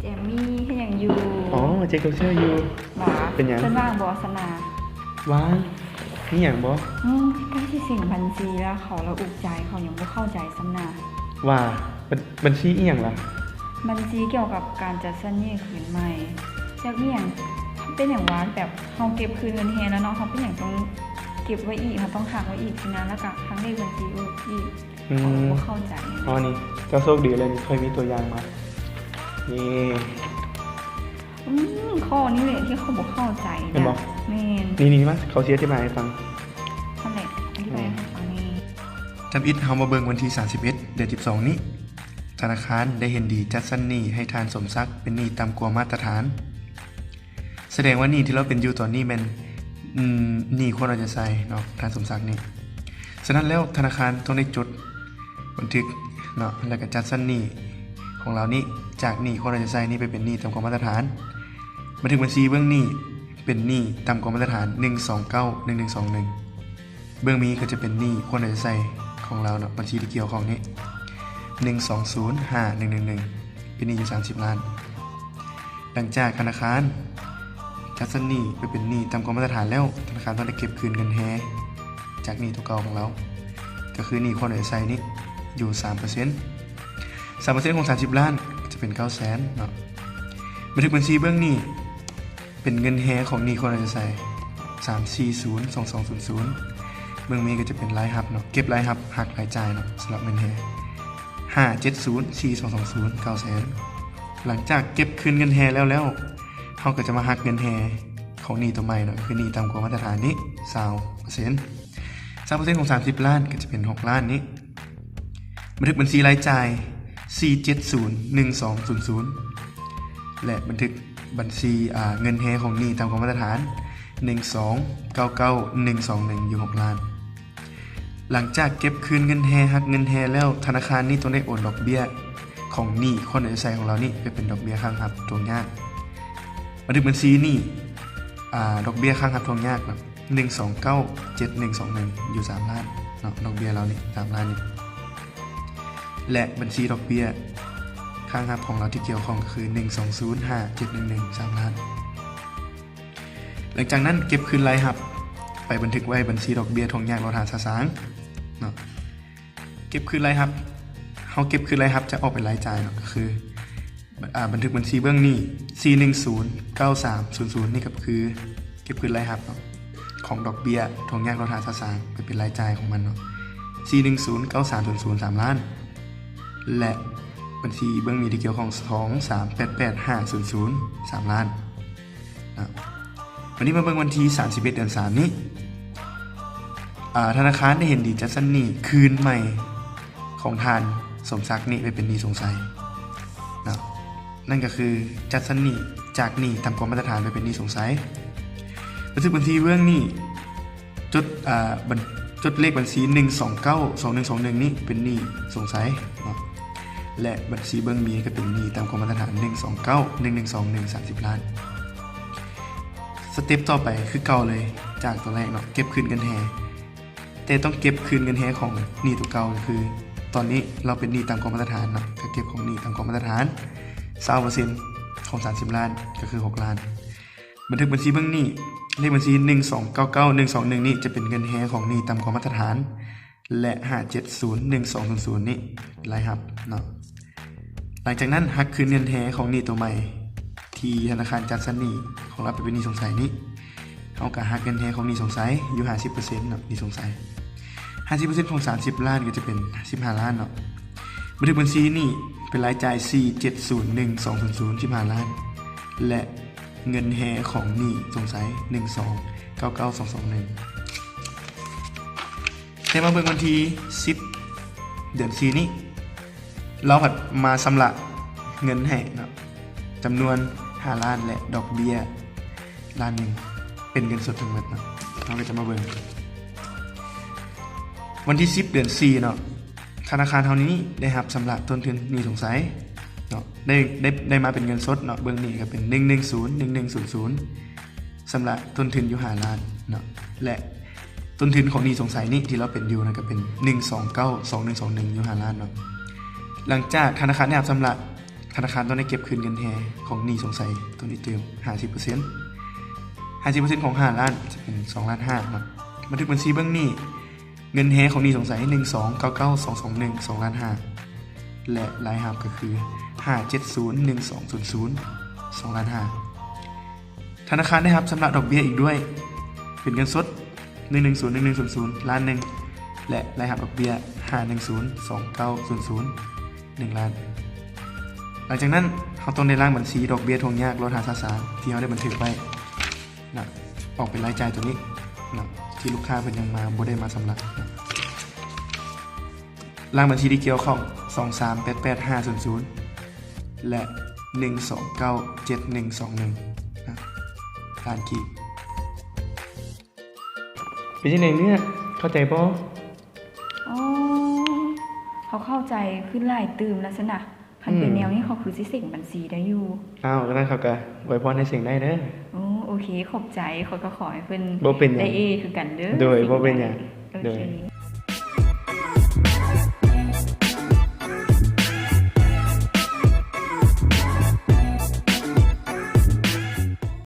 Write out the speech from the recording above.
ແອມມີເຮັດຫຍັງຢູ່? ອໍ ເຈັກໂຕເຊື່ອຢູ່. ຫວາ? ເປັນຫຍັງ? ເພິ່ນວ່າງບໍ່? ສະນາ ວ່າງ. ມີຫຍັງບໍ່? ອືມ ໃກ້ຊິເສັງບັນຊີແລ້ວ ເຂົາລະອຸກໃຈ ເຂົາຍັງບໍ່ເຂົ້າໃຈຊ້ຳນາ. ວ່າ? ບັນ ບັນຊີອີ່ຫຍັງລະ? ບັນຊີກ່ຽວກັບການຈັດສັນໜີ້ຄືນໃໝ່. ແບບອີ່ຫຍັງ? ເປັນຫຍັງວະ? ແບບເຮົາເກັບຄືນເງິນແຮແລ້ວເນາະ ເຮົາເປັນຫຍັງຕ້ອງເກັບໄວ້ອີກ? ເຮົາຕ້ອງຮັກໄວ້ອີກຊີ້ນະ ແລ້ວກະທັງເລກບັນຊີອີກ. ອືມ ເຂົາບໍ່ເຂົ້າໃຈ. ອໍ ນີ້ເຈົ້າໂຊກດີເລີຍ ນີ້ຂ້ອຍມີຕົວຢ່າງມາ. ນີ້ ອືມ ຂໍ້ນີ້ແຫຼະທີ່ເຂົາບໍ່ເຂົ້າໃຈນະ. ແມ່ນບໍ່? ແມ່ນ. ນີ້ໆ ມາ ເຂົາຊິອະທິບາຍໃຫ້ຟັງ. ຫັ້ນແຫຼະ ອະທິບາຍໃຫ້ຟັງນີ້. ທຳອິດເຮົາມາເບິ່ງວັນທີສາມສິບເອັດ ເດືອນສິບສອງນີ້ ທະນາຄານໄດ້ເຫັນດີຈັດສັນໜີ້ໃຫ້ທ່ານສົມສັກເປັນໜີ້ຕ່ຳກວ່າມາດຕະຖານ. ສະແດງວ່າໜີ້ທີ່ລາວເປັນຢູ່ຕອນນີ້ແມ່ນ ອືມ ໜີ້ຄວນເອົາໃຈໃສ່ເນາະ ທ່ານສົມສັກນີ້. ສະນັ້ນແລ້ວທະນາຄານຕ້ອງໄດ້ຈົດບັນທຶກເນາະ ແລ້ວກະຈັດສັນໜີ້ຂອງລາວນີ້ ຈາກໜີ້ຄວນເອົາໃຈໃສ່ນີ້ໄປເປັນໜີ້ຕ່ຳກວ່າມາດຕະຖານ. ບັນທຶກບັນຊີເບື້ອງນີ້ເປັນໜີ້ຕ່ຳກວ່າມາດຕະຖານ ໜຶ່ງສອງເກົ້າ ໜຶ່ງໜຶ່ງສອງໜຶ່ງ. ເບື້ອງມີກໍຈະເປັນໜີ້ຄວນເອົາໃຈໃສ່ຂອງລາວເນາະ ບັນຊີທີ່ກ່ຽວຂ້ອງນີ້ ໜຶ່ງສອງສູນຫ້າໜຶ່ງໜຶ່ງໜຶ່ງ ເປັນໜີ້ຢູ່ສາມສິບລ້ານ. ຫຼັງຈາກທະນາຄານຈັດສັນໜີ້ໄປເປັນໜີ້ຕ່ຳກວ່າມາດຕະຖານແລ້ວ ທະນາຄານຕ້ອງໄດ້ເກັບຄືນເງິນແຮຈາກໜີ້ຕົວເກົ່າຂອງລາວ ກໍຄືໜີ້ຄວນເອົາໃຈໃສ່ນີ້ຢູ່ສາມເປີເຊັນ. ສາມເປີເຊັນຂອງສາມສິບລ້ານ ຈະເປັນເກົ້າແສນເນາະ. ບັນທຶກບັນຊີເບື້ອງນີ້ ເປັນເງິນແຮຂອງໜີ້ຄວນເອົາໃຈໃສ່ ສາມສີ່ສູນສອງສອງສູນສູນ. ເບື້ອງມີກໍຈະເປັນລາຍຮັບເນາະ ເກັບລາຍຮັບ ຫັກລາຍຈ່າຍເນາະ ສຳລັບເງິນແຮ ຫ້າເຈັດສູນສີ່ສອງສອງສູນ ເກົ້າແສນ. ຫຼັງຈາກເກັບຄືນເງິນແຮແລ້ວແລ້ວ ເຮົາກໍຈະມາຫັກເງິນແຮຂອງໜີ້ຕົວໃໝ່ເນາະ ກໍຄືໜີ້ຕ່ຳກວ່າມາດຕະຖານນີ້ ຊາວເປີເຊັນ. ຊາວເປີເຊັນຂອງສາມສິບລ້ານ ກໍຈະເປັນຫົກລ້ານນີ້. ບັນທຶກບັນຊີລາຍຈ່າຍ ສີ່ເຈັດສູນໜຶ່ງສອງສູນສູນ ແລະ ບັນທຶກບັນຊີ ອາ ເງິນແຮຂອງໜີ້ຕ່ຳກວ່າມາດຕະຖານ ໜຶ່ງສອງເກົ້າເກົ້າໜຶ່ງສອງໜຶ່ງ ຢູ່ຫົກລ້ານ. ຫຼັງຈາກເກັບຄືນເງິນແຮ ຫັກເງິນແຮແລ້ວ ທະນາຄານນີ້ຕ້ອງໄດ້ໂອນດອກເບ້ຍຂອງໜີ້ຄວນເອົາໃຈໃສ່ຂອງລາວນີ້ ໄປເປັນດອກເບ້ຍຄ້າງຮັບທວງຍາກ. ບັນທຶກບັນຊີນີ້ ອາ ດອກເບ້ຍຄ້າງຮັບທວງຍາກເນາະ ໜຶ່ງສອງເກົ້າເຈັດໜຶ່ງສອງໜຶ່ງ ຢູ່ສາມລ້ານເນາະ ດອກເບ້ຍລາວນີ້ ສາມລ້ານນີ້ ແລະ ບັນຊີດອກເບ້ຍຄ້າງຮັບຂອງລາວທີ່ກ່ຽວຂ້ອງກໍຄື ໜຶ່ງສອງສູນຫ້າເຈັດໜຶ່ງໜຶ່ງ ສາມລ້ານ. ຫຼັງຈາກນັ້ນເກັບຄືນລາຍຮັບໄປບັນທຶກໄວ້ບັນຊີດອກເບ້ຍທວງຍາກລອທາສາສາງເນາະ. ເກັບຄືນລາຍຮັບ ເຮົາເກັບຄືນລາຍຮັບຈາກອອກເປັນລາຍຈ່າຍເນາະ ກໍຄື ອາ ບັນທຶກບັນຊີເບື້ອງນີ້ ສີ່ໜຶ່ງສູນເກົ້າສາມສູນສູນ ນີ້ກໍຄືເກັບຄືນລາຍຮັບເນາະ ຂອງດອກເບ້ຍທວງຍາກລອທາສາສາງ ໄປເປັນລາຍຈ່າຍຂອງມັນເນາະ ສີ່ໜຶ່ງສູນເກົ້າສາມສູນສູນ ສາມລ້ານ ແລະ ບັນຊີເບື້ອງນີ້ທີ່ກ່ຽວຂ້ອງ ສອງສາມແປດແປດຫ້າສູນສູນ ສາມລ້ານ. ນະ ບັດນີ້ມາເບິ່ງວັນທີສາມສິບເອັດ ເດືອນສາມນີ້ ອາ ທະນາຄານໄດ້ເຫັນດີຈັດສັນໜີ້ຄືນໃໝ່ຂອງທ່ານສົມສັກນີ້ໄປເປັນໜີ້ສົງໄສເນາະ ນັ້ນກໍຄືຈັດສັນໜີ້ຈາກໜີ້ຕ່ຳກວ່າມາດຕະຖານໄປເປັນໜີ້ສົງໄສ. ບັນທຶກບັນຊີເບື້ອງນີ້ ຈົດ ອາ ບັນ ຈົດເລກບັນຊີ ໜຶ່ງສອງເກົ້າສອງໜຶ່ງສອງໜຶ່ງ ນີ້ເປັນໜີ້ສົງໄສເນາະ ແລະ ບັນຊີເບື້ອງມີກໍເປັນໜີ້ຕ່ຳກວ່າມາດຕະຖານ ໜຶ່ງສອງເກົ້າໜຶ່ງໜຶ່ງສອງໜຶ່ງ ສາມສິບລ້ານ. ສະເຕັບຕໍ່ໄປຄືເກົ່າເລີຍ ຈາກຕົວແລກເນາະ ເກັບຄືນເງິນແຮ ແຕ່ຕ້ອງເກັບຄືນເງິນແຮຂອງໜີ້ຕົວເກົ່າ ກໍຄືຕອນນີ້ລາວເປັນໜີ້ຕ່ຳກວ່າມາດຕະຖານເນາະ ກໍເກັບຂອງໜີ້ຕ່ຳກວ່າມາດຕະຖານ ຊາວເປີເຊັນຂອງສາມສິບລ້ານ ກໍຄືຫົກລ້ານ. ບັນທຶກບັນຊີເບື້ອງນີ້ ເລກບັນຊີ ໜຶ່ງສອງເກົ້າເກົ້າໜຶ່ງສອງໜຶ່ງ ນີ້ຈະເປັນເງິນແຮຂອງໜີ້ຕ່ຳກວ່າມາດຕະຖານ ແລະ ຫ້າເຈັດສູນໜຶ່ງສອງສູນສູນ ນີ້ລາຍຮັບເນາະ. ຫຼັງຈາກນັ້ນຫັກຄືນເງິນແຮຂອງໜີ້ຕົວໃໝ່ ທີ່ທະນາຄານຈັດສັນໜີ້ຂອງລາວໄປເປັນໜີ້ສົງໄສນີ້ ເຮົາກໍຫັກເງິນແຮຂອງໜີ້ສົງໄສຢູ່ຫ້າສິບເປີເຊັນເນາະ ໜີ້ສົງໄສ ຫ້າສິບເປີເຊັນຂອງສາມສິບລ້ານ ກໍຈະເປັນສິບຫ້າລ້ານເນາະ. ບັນທຶກບັນຊີນີ້ເປັນລາຍຈ່າຍ ສີ່ເຈັດສູນໜຶ່ງສອງສູນສູນ ສິບຫ້າລ້ານ ແລະ ເງິນແຮຂອງໜີ້ສົງໄສ ໜຶ່ງສອງເກົ້າເກົ້າສອງສອງໜຶ່ງ. ແຕ່ມາເບິ່ງວັນທີສິບ ເດືອນສີ່ນີ້ ລາວພັດມາຊຳລະເງິນໃຫ້ເນາະ ຈຳນວນຫ້າລ້ານ ແລະ ດອກເບ້ຍລ້ານໜຶ່ງ ເປັນເງິນສົດທັງໝົດເນາະ. ເຮົາກໍຈະມາເບິ່ງ ວັນທີສິບ ເດືອນສີ່ເນາະ ທະນາຄານເຮົານີ້ໄດ້ຮັບຊຳລະຕົ້ນທຶນໜີ້ສົງໄສເນາະ ໄດ້ ໄດ້ ໄດ້ມາເປັນເງິນສົດເນາະ ເບື້ອງນີ້ກໍເປັນ ໜຶ່ງໜຶ່ງສູນ ໜຶ່ງໜຶ່ງສູນສູນ ຊຳລະຕົ້ນທຶນຢູ່ຫ້າລ້ານເນາະ ແລະ ຕົ້ນທຶນຂອງໜີ້ສົງໄສນີ້ທີ່ລາວເປັນຢູ່ນັ້ນກໍເປັນ ໜຶ່ງສອງເກົ້າສອງໜຶ່ງສອງໜຶ່ງ ຢູ່ຫ້າລ້ານເນາະ. ຫຼັງຈາກທະນາຄານໄດ້ຮັບຊຳລະ ທະນາຄານຕ້ອງໄດ້ເກັບຄືນເງິນແຮຂອງໜີ້ສົງໄສໂຕນີ້ຕື່ມຫ້າສິບເປີເຊັນ ຫ້າສິບເປີເຊັນຂອງຫ້າລ້ານ ຈະເປັນສອງລ້ານຫ້າເນາະ. ບັນທຶກບັນຊີເບື້ອງໜີ້ ເງິນແຮຂອງໜີ້ສົງໄສ ໜຶ່ງສອງເກົ້າເກົ້າສອງສອງໜຶ່ງ ສອງລ້ານຫ້າ ແລະ ລາຍຮັບກໍຄື ຫ້າເຈັດສູນໜຶ່ງສອງສູນສູນ ສອງລ້ານຫ້າ. ທະນາຄານໄດ້ຮັບຊຳລະດອກເບ້ຍອີກດ້ວຍ ເປັນເງິນສົດ ໜຶ່ງໜຶ່ງສູນໜຶ່ງໜຶ່ງສູນສູນ ລ້ານໜຶ່ງ ແລະ ລາຍຮັບດອກເບ້ຍ ຫ້າໜຶ່ງສູນສອງເກົ້າສູນສູນ ໜຶ່ງລ້ານ. ຫຼັງຈາກນັ້ນ ເຮົາຕ້ອງໄດ້ລ້າງບັນຊີດອກເບ້ຍທົ່ວງຍາກ ລອດຫາຊາຊາ ທີ່ເຮົາໄດ້ບັນທຶກໄວ້ນະ ອອກເປັນລາຍຈ່າຍໂຕນີ້ນະ ທີ່ລູກຄ້າເພິ່ນຍັງມາ ບໍ່ໄດ້ມາຊຳລະນະ. ລ້າງບັນຊີທີ່ກ່ຽວຂ້ອງ ສອງສາມແປດແປດຫ້າສູນສູນ ແລະ ໜຶ່ງສອງເກົ້າເຈັດໜຶ່ງສອງໜຶ່ງ ນະ ລ້ານກີບ. ເປັນຈັ່ງໃດເນືອ ເຂົ້າໃຈບໍ່? ອໍ ເຂົາເຂົ້າໃຈຂຶ້ນຫຼາຍຕື່ມແລ້ວຊັ້ນນະ. ຄັນເປັນແນວນີ້ ເຂົາຄືຊິເສັງບັນຊີໄດ້ຢູ່. ອ້າວ ອັນນັ້ນເຂົາກະອວຍພອນໃຫ້ເສັງໄດ້ເດີ. ໂອ້ ໂອເຄ ຂອບໃຈ. ຂ້ອຍກໍຂໍໃຫ້ເພິ່ນ ບໍ່ເປັນຫຍັງ ໄດ້ເອຄືກັນເດີ. ໂດຍ ບໍ່ເປັນຫຍັງ. ໂອເຄ ໂດຍ.